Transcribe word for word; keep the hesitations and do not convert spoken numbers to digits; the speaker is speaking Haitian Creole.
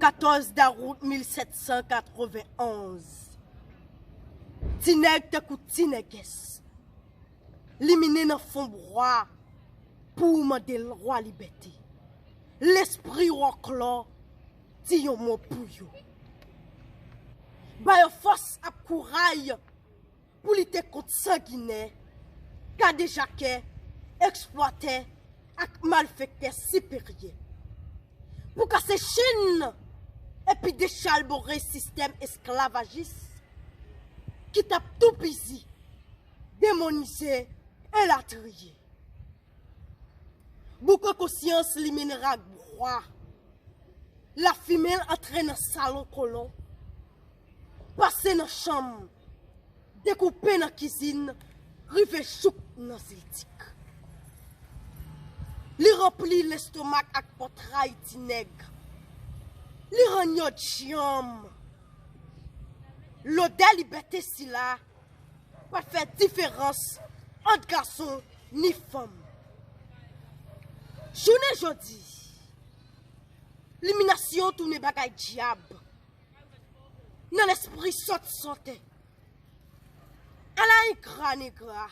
Katòz dawout mil sèt san katrevenn onz, ti nèg tankou ti nègès liminen nan fon bwa pou mande lwa libète. Lespri wòklò di yon mo pou yo. Ba yo fòs ak kouray pou lite kont sanginè, kadejakè, eksplwatè ak malfektè siperyè. Pou kase chenn epi dechalbore sistèm esklavajis ki t ap toupizi, demonize, elatriye. Bouke konsyans li mennen rak bwa. Lafimen l antre nan salon kolon, pase nan chanm, dekoupe nan kizin, rive jouk nan ziltik. Li ranpli lestomak ak pòtray ti nèg. Li rann yo djanm. Lodè libète sila pa t fè diferans ant gason ni fanm. Jounen jodi, liminasyon tounen bagay dyab nan lespri sòt sòtè. Ala engra negra,